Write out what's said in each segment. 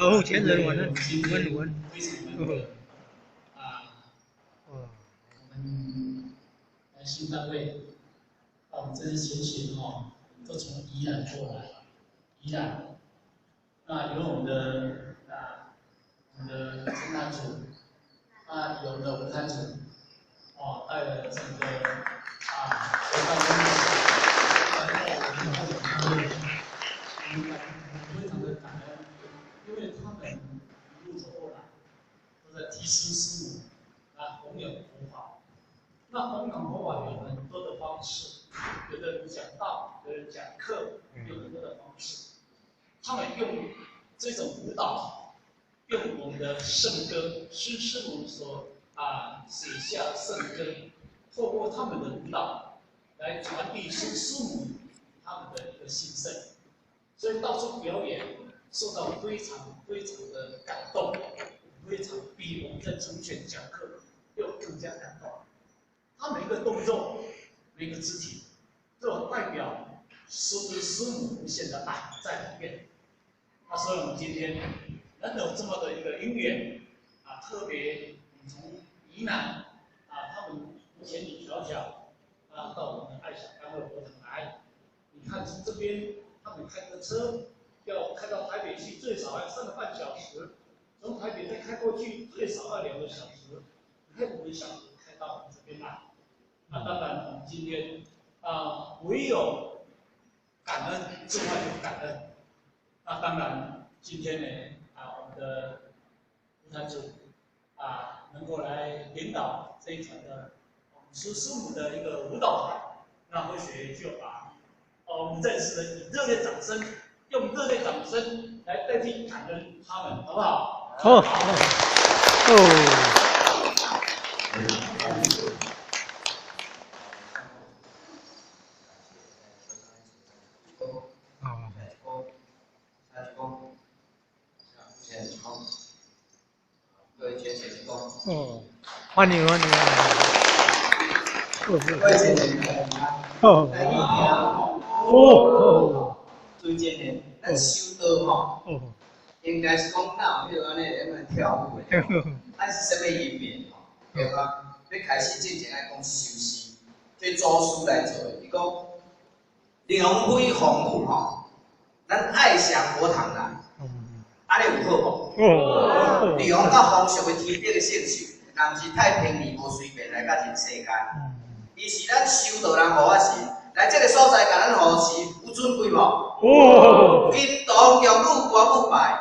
哦，前人晚安，今天晚安。非常难得啊，我们来新单位，啊，我们这次前行哦，都从宜兰过来，宜兰，那有我们的陈坛主，啊，有我们的吴坛主，哦，帶了整個啊，辦公室，來到我們的單位，我們非常的感恩，因為他們一路走過來，都在提升師母，啊，弘揚佛法。那弘揚佛法有很多的方式，有的人講道，有的人講課，有很多的方式。他們用這種舞蹈，用我們的聖歌，孫師母所寫下聖歌，透過他們的舞蹈來傳遞孫師母他們的一個心聲，所以到處表演，受到非常非常的感動，非常比我們在成全講課又更加感動。他每個動作，每個肢體，都有代表師母無限的愛在裡面。那所以我們今天能有這麼的一個因緣啊，特別從宜蘭啊，他們千里迢迢啊到我們愛小甘會佛堂來。你看從這邊他們開個車要開到台北去，最少要3個半小時；從台北再開過去，最少要2個小時，開5個小時開到我們這邊來。那當然，我們今天啊，唯有感恩之外就感恩。那當然，今天呢，啊，我們的吳壇主啊，能夠來領導這一團的我們師師母的一個舞蹈團，那或許就把我們再次的以熱烈掌聲，用熱烈掌聲來代替感恩他們，好不好？好。哦。哦，歡迎歡迎。哦。哦。最近呢，咱修道吼，應該是講哪有彼個按呢按呢跳舞的，啊是啥物因緣吼？對啊，欲開始進前愛講修士，這祖師來做的。伊講龍飛鳳舞吼，咱愛上佛堂來，按呢有好無？利用甲風俗的天頂的聖秀，人毋是太便宜無隨便來到人世間。伊是咱修道人予我神來這個所在，共咱護持，有尊貴無？金童玉女歌舞拜，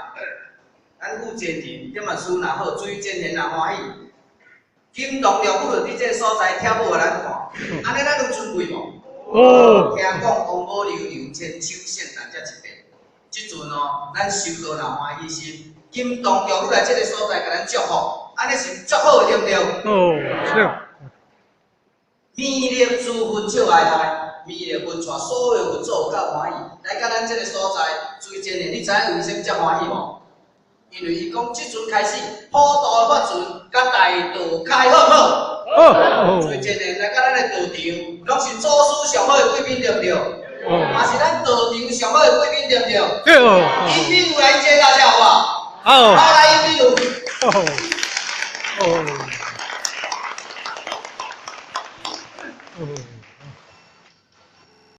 咱負責人點嘛事若好，水真賢若歡喜。金童玉女就佇這個所在跳舞予咱看，按呢咱有尊貴無？聽講王母娘娘千秋聖誕才一遍，這陣哦，咱修道若歡喜心，金童玉女來這個所在，共咱祝福，按呢是足好的，對毋對？哦，是。彌勒諸佛笑哀哀，彌勒佛帶所有佛祖有夠歡喜，來到咱這個所在，水真賢，你知影為啥物遮歡喜無？因為伊講，這陣開始，普渡的法船佮大道開好毋好？好。水真賢來到咱的道場，攏是祖師上好的貴賓，對毋對？嘛是咱道場上好的貴賓，對毋對？對。迎賓有來接大家好不好？好。好，來迎賓有。哦。